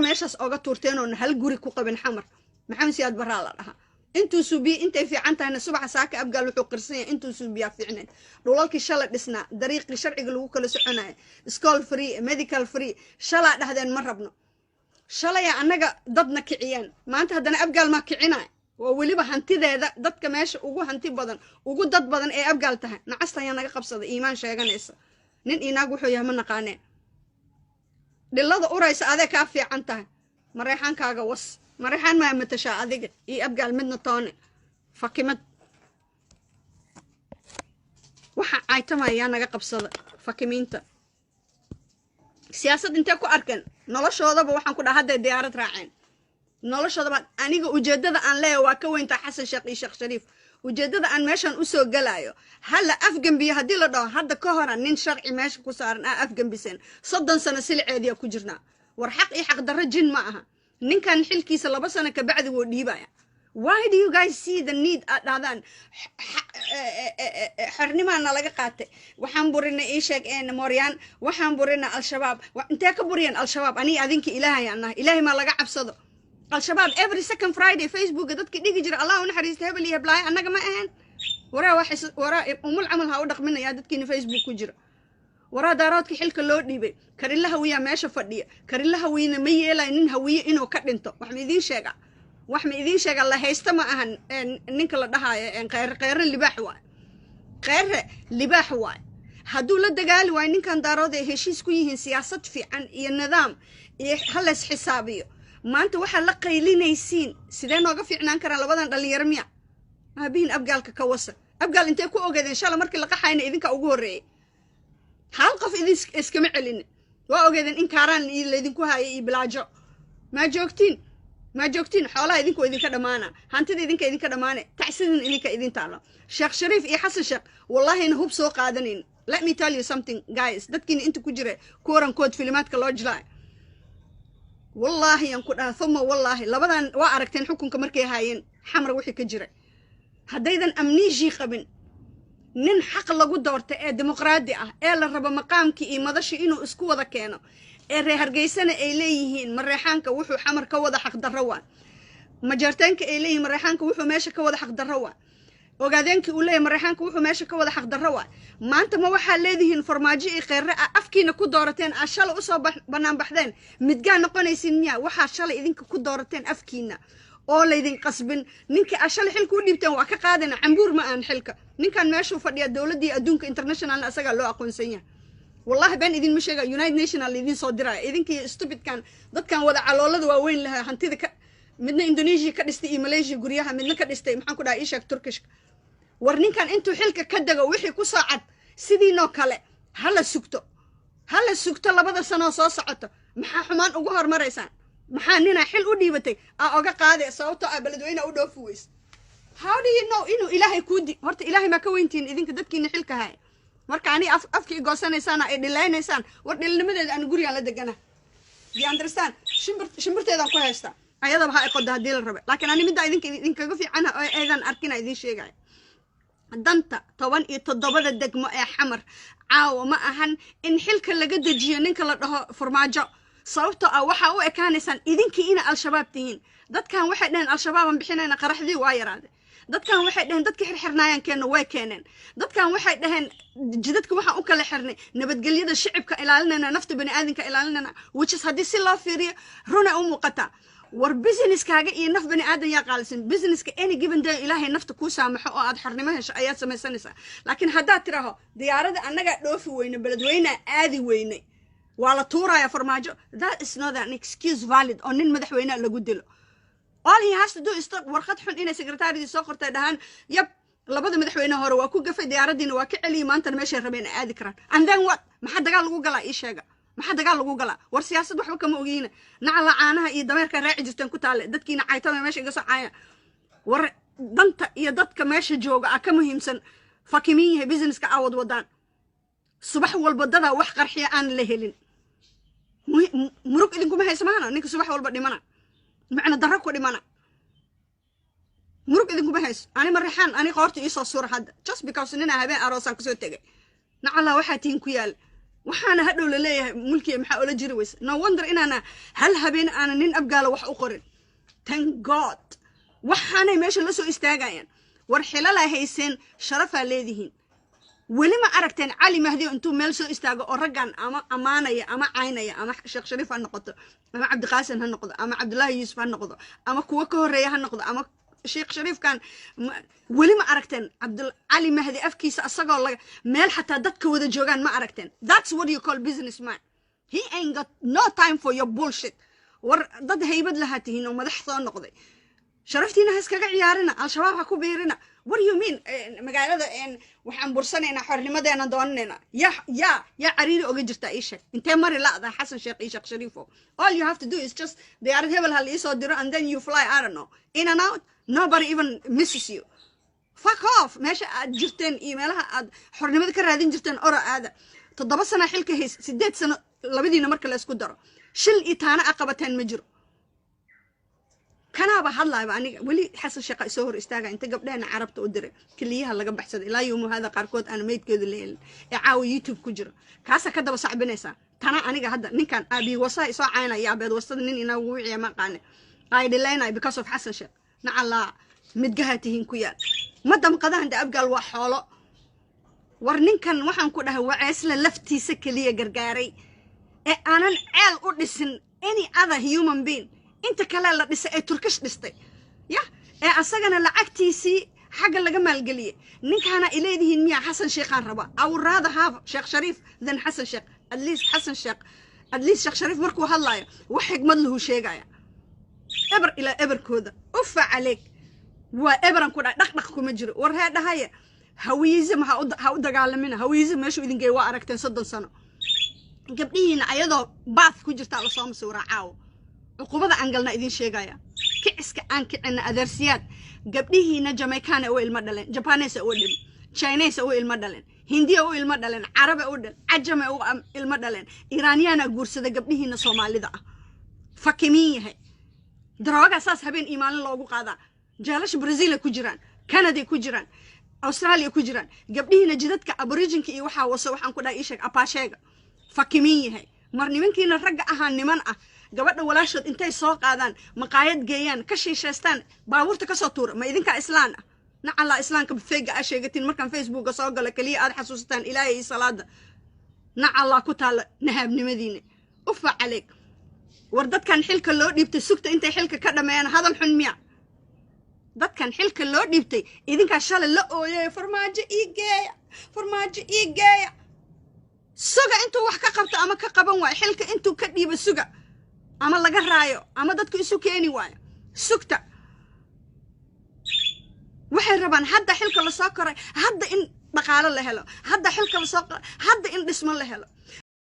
Meeshaas oga tuurteen oon hal guri ku qabin Xamar. Maxamed Siyaad Barraa la dhahaa. Intuu suubiye intay fiican tahayna, subaxa saaka Abgaal wuxuu qirsan yahay intuu suubiyaa fiicnayn. Dhulalkii shala dhisnaa, dariiqii sharciga lagu kala soconaya, school free, medical free, shalaa dhahdeen ma rabno. Shalaya annaga dadna kiciyeen, maanta haddana Abgaal maa kicinaya oo weliba hantideeda dadka meesha ugu hanti badan, ugu dad badan ee Abgaal tahay. Nacasta ayaa naga qabsaday, iimaan sheeganaysa. Nin inaag wuxuu yahay ma naqaanee. Dhilada uraysa adee kaa fiican tahay. Mareexaankaaga was. Mareexaan maa matashaa adiga iyo Abgaal midna toone. Fakimad waxa caytamayaa naga qabsada. Fakimiinta siyaasad intee ku arkeen noloshoodaba? Waxaan ku dhaha hadday diyaarad raaceen noloshoodaba. Aniga ujeeddada aan leeyahay waa ka weyntaa Xasan Sheekh iyo Sheekh Shariif. Ujeeddada aan meeshan usoo gelayo, hala afgembiyo haddii la dhaho, hadda ka hora nin sharci meesha ku saaran aa afgembiseen. 30 sano siliceediyaa ku jirnaa. War xaq iyo xaq darro jin ma aha. Ninkan xilkiisa 2 sano kabacdi wuu dhiibaya. Why do you guys see the need aad dhahdaan xornimaana laga qaatay, waxaan burinay, ii sheeg, mooryaan, waxaan burinay Al-Shabaab? Intee ka buriyeen Al-Shabaab? Aniga adinka Ilaahay aan nahay. Ilaahay maa laga cabsado. Al-Shabaab every second Friday Facebooka dadki dhigi jira, Allah u naxariista hebel iyo heblaayo, annaga ma ahayn. Waraa wax, waraa umul camal ha u dhaqminayaa dadkiina Facebook ku jira. Waraa Daaroodka xilka loo dhiibay, Karilla Hawiyaa meesha fadhiya. Karilla Hawiyena ma yeelayo nin Hawiye inuu ka dhinto. Wax ma idiin sheega? Wax ma idiin sheega? La haysta ma ahan ninka la dhahaayo Kheyre. Kheyre libaax waay, Kheyre libaax waay. Hadduu la dagaali waayo ninkan Daarood ay heshiis ku yihiin, siyaasad fiican iyo nidaam iyo halays xisaabiyo. Maanta waxaad la qaylinaysiin sidee nooga fiicnaan karaan labadan dhalinyaro miya? Aabihiin Abgaalka ka wasa. Abgaal intee ku ogeedeen shala markii la qaxayna? Idinka ugu horreeyey, hal qof idin iskama celinin. Waa ogeedeen in kaaraan laydinku haayay iyo bilaajo. Maa joogtiin? Maa joogtiin? Xoolaha idinku idinka dhammaana, hantida idinka idinka dhammaane, tacsidin idinka idin taalo. Sheekh Shariif iyo Xasan Sheekh wallahina hub soo qaadanayn. Let me tell you something, guys. Dadkiina inta ku jira kuwarankood filimaadka loo jilaayo, wallaahi aan ku dhaha, uma wallaahi, labadan waa aragteen xukunka markay haayeen Xamar wixii ka jira. Haddaydan amnesia qabin, nin xaq lagu doorta ee dimuqraadi ah ee la rabo maqaamkii iyo madashii inuu isku wada keeno, ee reer Hargeysana ay leeyihiin Mareexaanka wuxuu Xamar ka wada xaqdarro waa, Majeerteenka ay leeyihiin Mareexaanka wuxuu meesha ka wada xaqdarro waa, Ogaadeenkii uu leeyahy Mareexaanka wuxuu meesha ka wada xaqdarro waa, maanta ma waxaa leedihiin Farmaajo iyo Kheyre a afkiina ku doorateen, aa shalay usoo bannaan baxdeen, midgaa noqonaysin miya? Waxaa shalay idinka ku doorateen afkiina oo laydin qasbin, ninkii aa shalay xilka u dhiibteen waa ka qaadayna. Cambuur ma aan xilka. Ninkan meeshuu fadhiya dowladdii adduunka internationalna asagaa loo aqoonsan yahay. Wallahi been idinma sheega. United National idin soo diraya idinkii stupidkan, dadkan wada caloolada waaweyn lahaa, hantida ka midna Indonesia ka dhistay iyo Malaysia guryaha, midna ka dhistay, maxaan ku dhahay, isheeg, Turkishka. War ninkan intuu xilka ka dego, wixii ku soo cad sidiinoo kale hala sugto, hala sugto 2da sanoo soo socoto. Maxaa xumaan ugu hormaraysaan? Maxaa ninaa xil u dhiibatay aa oga qaade sababtoo ah beledweyne u dhoofi weyse? How do you know inuu Ilaahay kuu di? Horta Ilaahay maa ka weyntihiin idinka dadkiina xilka haya? Marka ani af afka i goosanaysaan, ay dhilaynaysaan, war dhilnimadeeda aan gurigaan la degana. You understand? Shimbir shimbirteedaan ku haystaa, ayadaba ha iqodo haddii la rabe. Laakiin ani middaa idinka idinkaga fiicana oo aydan arkina idin sheegaya. Danta 17da degmo ee Xamar caawa ma ahan in xilka laga dejiyo ninka la dhaho Farmaajo, sababtoo ah waxaa u ekaanaysaan idinkii ina Al-Shabaab tihiin. Dadkan waxay dhaheen Al-Shabaabaan bixinayna, qaraxdii waa yaraade. Dadkan waxay dhaheen dadka xirxirnaayaan keenno, way keeneen. Dadkan waxay dhaheen jidadka waxaan u kala xirnay nabadgelyada shicibka ilaalinayna, nafta bani aadamka ilaalinayna, which is haddii si loo fiiriyo runa u muuqataa. War businesskaaga iyo naf bani aadan yaa qaalisan? Businesska any given day Ilaahay nafta kuu saamaxo oo aad xornimo hesho ayaad samaysanaysaa. Laakiin haddaad tiraho diyaarada annagaa dhoofi weyne, beledweynea aadi weyne, waa la tuuraya Farmaajo, that is not an excuse valid oo nin madaxweynea lagu dilo. All he has to do is warqad xun inay secretaryadii soo qortay dhahaan, yab, labada madaxweyne hore waa ku gafay, diyaaradiina waa ka celiyay, maantana meeshay rabeen aadi karaan. And then what? Maxaa dagaal lagu galaa? Ii sheega, maxaa dagaal lagu galaa? War siyaasad waxba kama ogiina. Nacala caanaha iyo dameerka raaci jirteen ku taale. Dadkiina caytama meesha iga soo caaya. War danta iyo dadka meesha jooga a ka muhiimsan fakimin yahay businesska aawad wadaan. Subax walba dadaa wax qarxiya aan la helin. Murug idinkuma haysa maana ninka subax walba dhimana, macna darro ku dhimana, murug idinkuma hayso. Ani ma rixaan ani qoorta iisoo suura hadda just because ninaa habeen aroosaan kasoo tegay. Nacallah waxaa tihiin ku yaal. Waxaana hadhow la leeyahay mulkiya maxaa ola jiri weyse. No wonder inaana hal habeen aana nin Abgaala wax u qorin. Thank God. Waxaanay meesha la soo istaagayaan. War xilalaa hayseen, sharafaa leedihiin. Weli ma aragteen Cali Mahdi intuu meel soo istaago oo raggan ama ammaanaya ama caynaya, ama Sheekh Shariif ha noqoto, ama Cabdiqaasim ha noqdo, ama Cabdullaahi Yuusuf ha noqdo, ama kuwo ka horreeya ha noqdo, ama Sheekh Shariifkan? Weli ma aragteen Cabdul Cali Mahdi afkiisa asagoo laga meel xataa dadka wada joogaan? Ma aragteen? That's what you call businessman. He ain't got no time for your bullshit. War dad haybad lahaa tihiin oo madax soo noqday, sharaftiina ha iskaga ciyaarina, Al-Shabaab ha ku biirina. What do you mean magaalada waxaan bursanaynaa, xornimadeena doonanaynaa? Yaa cariiri oga jirtaa? Ii sheeg, intee mari la'da Xasan Sheekh iyo Sheekh Shariifo? All you have to do is just diyaarad hebel ha la iisoo diro and then you fly, I don't know, in and out. Nobody even misses you. Fuck off. Meesha aad jirteen iyo meelaha aad xornimada ka raadin jirteen ora aada. 7 sana xilka hays, 8 sano labadiina marka la isku daro, shil iyo taana a qabateen ma jiro. Kanaaba hadlaayba aniga. Weli Xasan Sheekha isoo hor istaaga inta gabdheena Carabta u diray, keliyaha laga baxsaday, ilaa yoomu hada qaarkood aan meydkeedu la helin ee caawa YouTube ku jiro. Kaasa ka daba sacbinaysaa tana. Aniga hadda ninkan aabii wasaha isoo caynaya, abeed wasada nin inaagu wiciya ma aqaane, ay dhilaynay because of Xasan Sheekh. Nacallaa midgaha tihiin ku yaal, ma damqadahan de. Abgaal waa xoolo. War ninkan waxaan ku dhahay waceesla laftiisa keliya gargaaray ee aanan ceel u dhisin any other human being. Inta kale la dhisay ee Turkish dhistay ya ee asagana lacagtiisii xagga laga maalgeliyey. Ninkaana ileedihiin miya Xasan Sheekhaan rabaa? I would rather have Sheekh Shariif than Xasan Sheekh. At least Xasan Sheekh, at least Sheekh Shariif markuu hadlayo wax xigmad lahu sheegaya. Eber ilaa eberkooda ufa caleeg waa eberan ku dhahay, dhaqdhaq kuma jiro. War hee dhahaya Hawiyism ha u dagaalamina. Hawiyism meeshuu idin geey waa aragteen 30 sano. Gabdhihiina ayadoo bath ku jirtaa lasoo masuuraa caawo. Cuqubada aan galna idin sheegaya, kiciska aan kicina adeersiyaad. Gabdhihiina Jamaicana u ilmo dhaleen, Japanese u dhim, Chinese u ilmo dhaleen, Hindiya u ilmo dhaleen, Carabe u dhal, Cajame u ilmo dhaleen, Iiraaniyana guursada gabdhihiina Soomaalida ah. Fakimiin yahay daroogaa saas habeen iyo maalin loogu qaadaa. Jeelasha Brazil ku jiraan, Canada ku jiraan, Australia ku jiraan. Gabdhihiina jidadka Aboriginka iyo waxaa waso, waxaan ku dhahay ii sheeg Apacheega. Fakimiin yahay. Mar nimankiina ragga ahaa, niman ah, gabadha walaashood intay soo qaadaan, maqaayad geeyaan, ka shiishaystaan, baabuurta kasoo tuura. Ma idinkaa Islaan ah? Nacallaa Islaamka feega aa sheegatiin. Markaan Facebooka soo galo keliya aad xasuusataan Ilaahay iyo salaada. Nacallaa ku taalla nahaabnimadiina. Ufa caleeg. War dadkan xilka loo dhiibtay sugta intay xilka ka dhameeyaan. Hadal xun miya? Dadkan xilka loo dhiibtay idinkaa shalay la ooyay, "Farmaajo ii geeya, Farmaajo ii geeya." Suga intuu wax ka qabto ama ka qaban waayo, xilka intuu ka dhiibo suga, ama laga raayo ama dadku isu keeni waayo sugta. Waxay rabaan hadda xilka lasoo koray, hadda in dhaqaalo la helo, hadda xilka lasoo hadda in dhismo la helo.